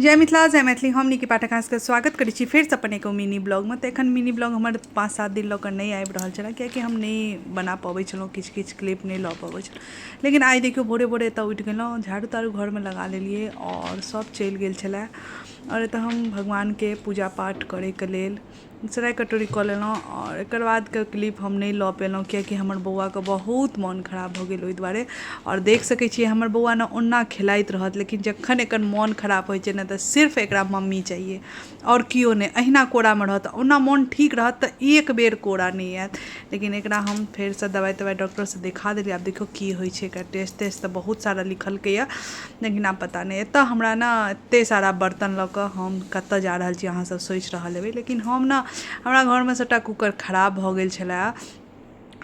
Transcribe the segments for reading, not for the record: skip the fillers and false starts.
जय मिथिला, जय मैथिली। हम निकी पाठक अहाँ सबके स्वागत करै छी फेरसँ अपन एगो मिनी ब्लॉगमे। तऽ एखन मिनी ब्लॉग हमर 5-7 दिन लऽ कऽ नहि आबि रहल छलै, कियाकि हम नहि बना पबै छलहुँ, किछु किछु क्लिप नहि लऽ पबै छलहुँ। लेकिन आइ देखियौ, भोरे भोरे एतऽ उठि गेलहुँ, झाड़ू ताड़ू घरमे लगा लेलियै आओर सब चलि गेल छलै। आओर एतऽ हम भगवानके पूजा पाठ करैके लेल सराइ कटोरी कऽ लेलहुँ। आओर एकर बादके क्लिप हम नहि लऽ पेलहुँ, कियाकि हमर बौआके बहुत मोन खराब भऽ गेल ओहि दुआरे। आओर देख सकै छियै, हमर बौआ ने ओना खेलाइत रहत, लेकिन जखन एकर मोन खराब होइ छै ने, तऽ सिर्फ एकरा मम्मी चाहिए, आओर केओ नहि। अहिना कोरामे रहत। ओना मोन ठीक रहत तऽ एक बेर कोरा नहि आयत। लेकिन एकरा हम फेरसँ दबाइ तबाइ डॉक्टरसँ देखा देलियै। आब देखियौ की होइ छै। एकर टेस्ट तेस्ट तऽ बहुत सारा लिखलकैए, लेकिन आब पता नहि। एतय हमरा ने एतेक सारा बर्तन लऽ कऽ हम कतय जा रहल छी, अहाँसभ सोचि रहल हेबै। लेकिन हम ने, हमरा घरमे सभटा कूकर खराब भऽ गेल छलए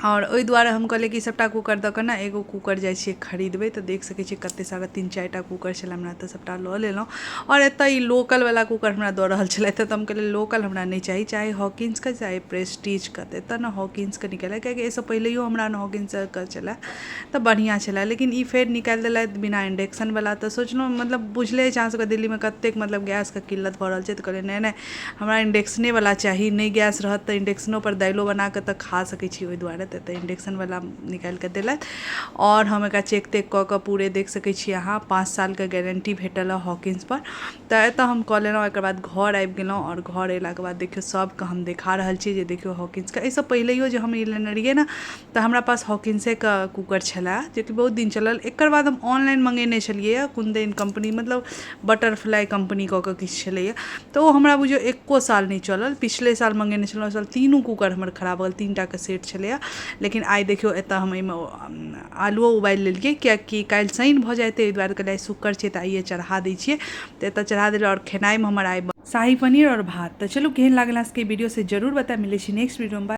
आओर ओहि दुआरे हम कहलियै कि सभटा कूकर दऽ कऽ ने एगो कूकर जाइ छियै खरीदबै। तऽ देख सकै छियै, कतेक सारा 3-4 टा कूकर छलए हमरा, तऽ सभटा लऽ लेलहुँ। आओर एतय ई लोकलवला कूकर हमरा दऽ रहल छलथि, तऽ हम कहलियै लोकल हमरा नहि चाही, चाही हॉकिन्सके, चाही प्रेस्टीजके। तऽ एतय ने हॉकिन्सके निकललै, कियाकि एहिसँ पहिलैयो हमरा ने हॉकिन्सके छलए, तऽ बढ़िआँ छलए। लेकिन ई फेर निकालि देलथि बिना इन्डक्शनवला। तऽ सोचलहुँ, मतलब बुझले अछि अहाँ सभके, दिल्लीमे कतेक मतलब गैसके किल्लत भऽ रहल छै। तऽ कहलियै नहि नहि, हमरा इन्डक्शनेवला चाही। नहि गैस रहत तऽ इन्डक्शनोपर दालिओ बना कऽ तऽ खा सकै छी। ओहि दुआरे तऽ एतय इन्डक्शनवला निकालि कऽ देलथि आओर हम एकरा चेक तेक कऽ कऽ पूरे देख सकै छी अहाँ, 5 सालके गारंटी भेटल हँ हॉकिन्सपर। तऽ एतय हम कऽ लेलहुँ। एकर बाद घर आबि गेलहुँ आओर घर अयलाके बाद देखियौ, सभके हम देखा रहल छी जे देखियौ हॉकिन्सके। एहिसँ पहिलैयो जे हम ई लेने रहियै ने, तऽ हमरा पास हॉकिन्सेके कूकर छलए, जेकि बहुत दिन चलल। एकर बाद हम ऑनलाइन मङ्गेने छलियै कुन्दन कम्पनी, मतलब बटरफ्लाई कम्पनी कऽ कऽ किछु छलैए, तऽ ओ हमरा बुझियौ एको साल नहि चलल। पिछले साल मङ्गेने छलहुँ, ओहि साल तीनू कूकर हमर खराब भऽ गेल, 3 टाके सेट छलैए। लेकिन आइ देखियौ, एतय हम एहिमे आलुओ उबालि लेलियै, कियाकि काल्हि शनि भऽ जेतै। एहि दुआरे कहलियै आइ शुक्र छै तऽ आइए चढ़ा दै छियै। तऽ एतय चढ़ा देलियै आओर खेनाइमे हमर आइ शाही पनीर आओर भात। तऽ चलू, केहन लागल अहाँ सबके वीडियो, से जरूर बतायब। मिलै छी नेक्स्ट वीडियोमे, बाय।